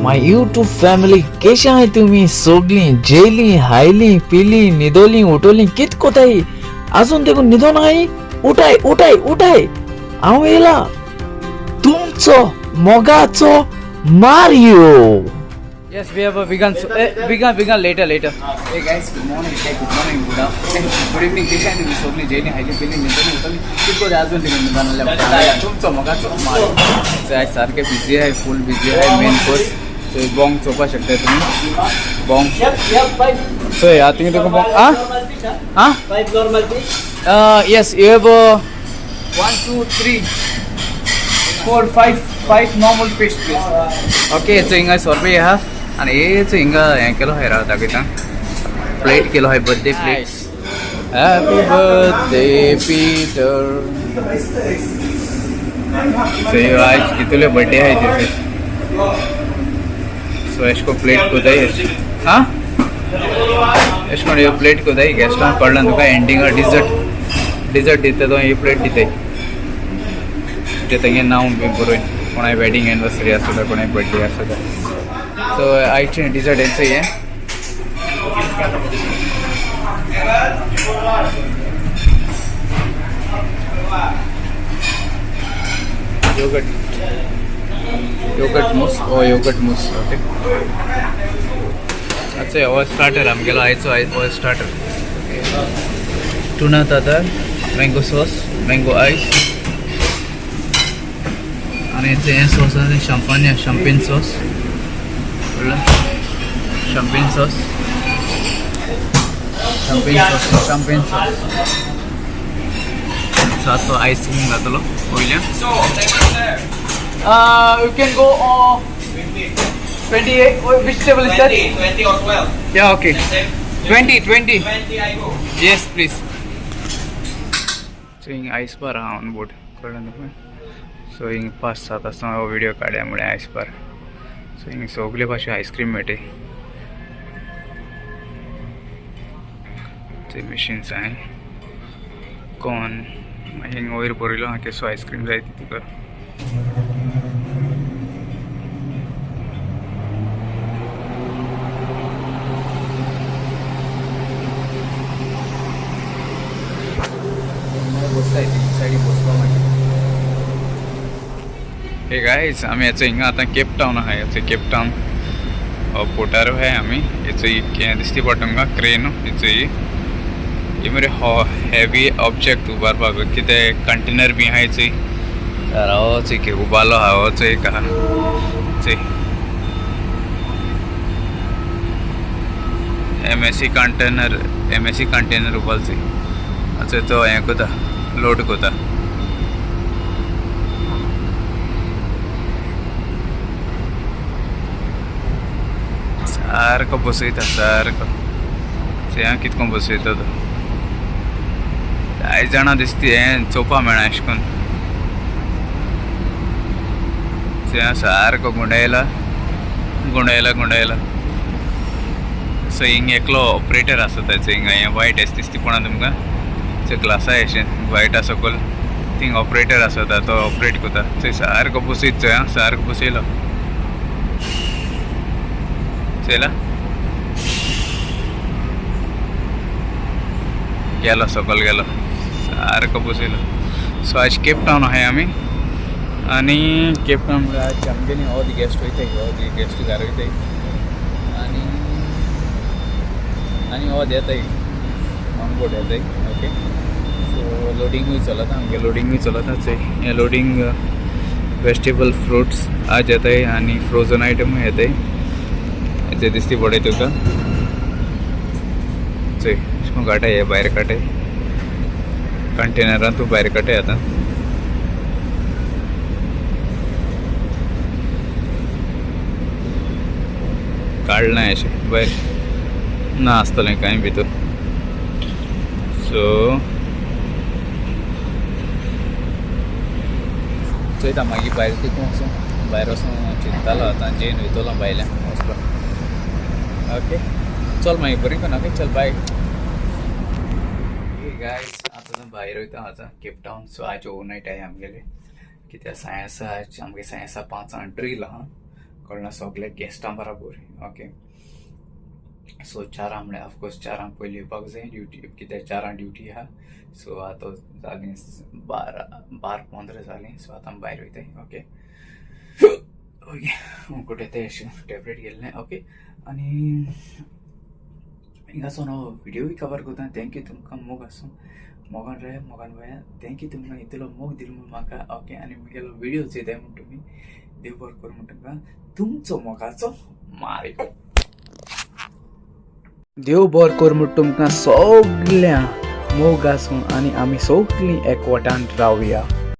My YouTube family, केशे आहाय तुमी सोगलीं जेयलीं हायलीं पिलीं न्हिदोलीं उठोलीं कित कोताय आजून देखून न्हिदोन आहाय उठाय उठाय उठाय हांव येयला तुमचो मोगाचो Mario. Yes, we have a vegan, vegan later, later. Hey guys, good morning, hey, good morning, good afternoon, good evening. केशे आहाय तुमी सोगलीं जेयलीं हायलीं पिलीं न्हिदोलीं उठोलीं कित कोताय आजून देखून न्हिदोन तुमचो मोगाचो मारियो. So आयज सारकें बिजी आहाय, फूल बिजी आहाय. मेन कोर्स सो बोंग चोवपाक शकता तुमी बोंग. सो ह्या थिंग तुका बोंग आ आ yes, you have 1 2 3 4 5 5 normal fish please. Okay, so हिंगा सोर्बे आहा आनी हे हिंगा हें केलो आहाय राव दाखयता. प्लेट केलो आहाय, birthday plate. Happy birthday Peter. So आयज कितले बर्थडे आहाय तेचे. सो एशको प्लेट कोताय आं एश कोण ह्यो प्लेट कोताय गेस्टांक कळ्ळें तुका. एंडिंगा डिजर्ट डिजर्ट दिता तो ही प्लेट दिताय ते तेंगे नांव बी बरोवन कोणाय वेडिंग एनिवर्सरी आसता कोणाय बर्थडे आसता. सो आयचें डिजर्ट हेंच हें. योगर्ट योगर्ट मूस ओ योगर्ट मूस. ओके, अच्छा हो स्टार्टर आमगेलो आयचो हो starter. Tuna tartare, mango sauce, mango ice आनी हें सॉस आसा शंपान्या शंपेन सॉस कळ्ळें. Champagne sauce champagne sauce champagne sauce. So आतां आयस्क्रीम घातलो वयल्यान. You can go 28. Which table is that? 20 or 12. Yeah, okay. 20, 20. 20 I go. Yes, please. So हिंग आयस bar आहा on board कळ्ळें तुका. सो हिंग 5-7 आसतना हो व्हिडिओ काडया म्हळ्यार आयस बार. सो हिंग सगळे भाशे आयस्क्रीम मेळटा. ते मशीन्स आहाय कॉर्न. मागीर हिंग वयर बरयलो आहा केसो आयस्क्रीम जाय ती तुका. हे गायज, आमी याचो हिंगा आतां केप टावन आहा. याचो केप टावन पोर्टार आहाय आमी. हेचो हें दिसती पडटा तुमकां क्रेन. हेचो ही मरे हेवी ऑब्जेक्ट उबारपाक कितें कंटेनर बी आहा. हेचो राव चोय उबारलो आहा हो चोय एक आहा चोय MSC container MSC container उबाल चोय. अच्छा तो हें कोता लोड कोता. सारको बसयता सारको चोया कितको बसयता तो. कांय जाणां दिसती हें चोवपा मेळना अशें करून. चोया सारको गुंडायला गुंडायला गुंडायला. सो हिंग एकलो ऑपरेटर आसा ताचो. हिंगा हें वायट एस दिसती पळोवना तुमकां. चोय ग्लासा अशें वायट आसा सकयल थिंग ऑपरेटर आसता तो ऑपरेट करता. चोय सारको बसयत चोय आं सारको बसयलो चोयला गेलो सकयल गेलो सारको बसयलो. सो आज केप टावन आहाय आमी आनी केप टावन म्हळ्यार आज आमगेली अर्द गेस्ट वयताय अर्द गेस्ट घरा वयताय आनी आनी अर्द येताय ऑन बोर्ड येताय. ओके, सो लोडींगूय चलता आमगे लोडींगूय चलता. चोय हें लोडींग वेजिटेबल फ्रुट्स आज येताय आनी फ्रोजन आयटमूय येताय. हेचे दिसती पडय तुका. चोय अशें करून काडटाय हे भायर काडटाय कंटेनरान तूं भायर काडटाय आतां. काडलां अशें भायर ना आसतलें कांय भितर. सो चोयता मागीर भायर तितून वचून भायर वचून चिंततालो आतां जेवन वयतलो भायल्यान वचलो. ओके चल मागीर बरें करून. ओके चल बाय. गायज, आतां भायर वयता आतां केप टावन. सो आज ओवरनायट आहे आमगेले कित्याक सायेंसा आमगे सायेंसा 5 ड्रील आहा. कळना सगळे गेस्टां बराबर. ओके, सो चारां म्हळ्यार ऑफकोर्स चारांक पयलीं येवपाक जाय ड्युटी, कित्याक चारांक ड्युटी आहा. सो आतां जालीं 12, 12:15 जालीं. सो आतां आमी भायर वयताय. ओके ओके कुठे ते टॅबलेट घेतलें. ओके, आनी हिंगासून हो व्हिडियोय कवर करता. Thank you तुमकां, मोग आसूं, मोगान राया, मोगान वया. Thank you तुमकां इतलो मोग दिलो म्हूण म्हाका. ओके, आनी म्हगेलो व्हिडियो चोयताय म्हूण तुमी. देव बरो करूं म्हूण तुमकां. तुमचो मोगाचो मारियो. देव बरो कर म्हूण तुमकां सगळ्यां, मोग आसूं आनी आमी सगळीं एकवटान रावया.